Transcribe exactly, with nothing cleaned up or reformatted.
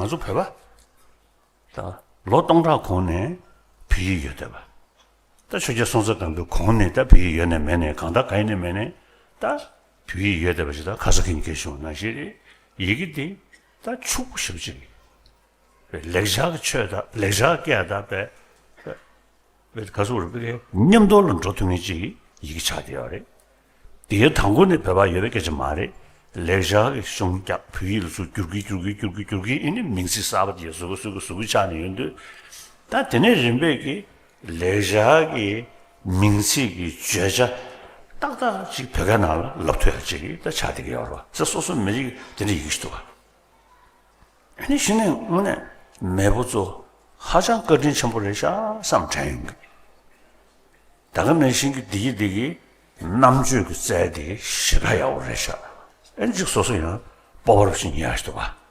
ང་ཚོ་བོད་པ་ད་ལོ་སྟོང་ཕྲག་གོང་ནས་བོད་ཡིག་ཡོད་བསྡད་པ། ད་ཆོས་རྒྱལ་སྲོང་བཙན་སྒམ་པོའི་གོང་ནས་ད་བོད་ཡིག་ཡོད་ནས་མེད་ནས་གང་ལྟར་གང་ཡིན་ནས་མེད་ནས་ད་བོད་ཡིག་ཡོད་བསྡད་པ་ཞིག་ད་ཁ་སང་ཁྱེད་ཀྱིས་ཞུས་ནང་བཞིན་རེད། ཡི་གེ་འདི་ད་ཕྱུག་པོ་ཞེ་པོ་ཅིག་རེད། ལེགས་སྦྱར་གྱི་ཆོས་དང་ལེགས་སྦྱར་སྐད་དང་བས་བས་ག་ཟེར་རེད། བས་མཉམ་དུ་ལ་འགྲོ་ཐུབ་མཁན་ཅིག་ཡི་གེ་ཆགས་བསྡད་ཡོད་རེད། དེའི་དང་པོ་ནི་བོད་པ་ཡོད་པའི་སྐད་ཆ་མ་རེད། ལེགས་སྦྱར་གྱི་གཞུང་རྒྱག་བོད་ཡིག་ལ་ཚུར་བསྒྱུར་གྱིན་བསྒྱུར་གྱིན་བསྒྱུར་གྱིན་བསྒྱུར་གྱིན་ཨེ་ནི་མིང་ཚིག་གསར་པ་དེ་བཟོ་གི་བཟོ་གི་བཟོ་གི་ཆགས་ནས་ཡོང་དུས། ད་དེ་ནས་རིམ་པས་ཀྱི་ལེགས་སྦྱར་གྱི་མིང་ཚིག་གི་བརྗོད་བྱ་ཏག་ཏག་ཅིག་བོད་སྐད་ནང་ལ་ལབ་ཐུབ་ཡ་ཅིག་ད་ཆགས་བསྡད་ཀྱི་ཡོད་རེད་བ། ཟེར་སོ་སོ་མི་རིགས་དེ་འདྲ་ཡི་གེ་ཞིག་འདུག་བ། ཨ་ནི་གཞི་ནས་དངོས་གནས་མེས་པོ་ཚོ་ཧ་ཅང་བཀའ་དྲིན་ཆེན་པོ་རེད་ཤག་བསམ་དྲན་ཡོང་གི། ད་ག་ནང་བཞིན་གྱི་འདི་གི་འདི་གི་རྣམ་དཔྱོད་ཀྱི་རྩལ་དེ་ཞེ་དྲག་ཡག་པོ་རེད་ཤག་ཨེ་ཅིག་སོ་སོ་ཡང་སྤོབས་པ་རུ་ཕྱིན་ཡག་ཞིག་འདུག་བ།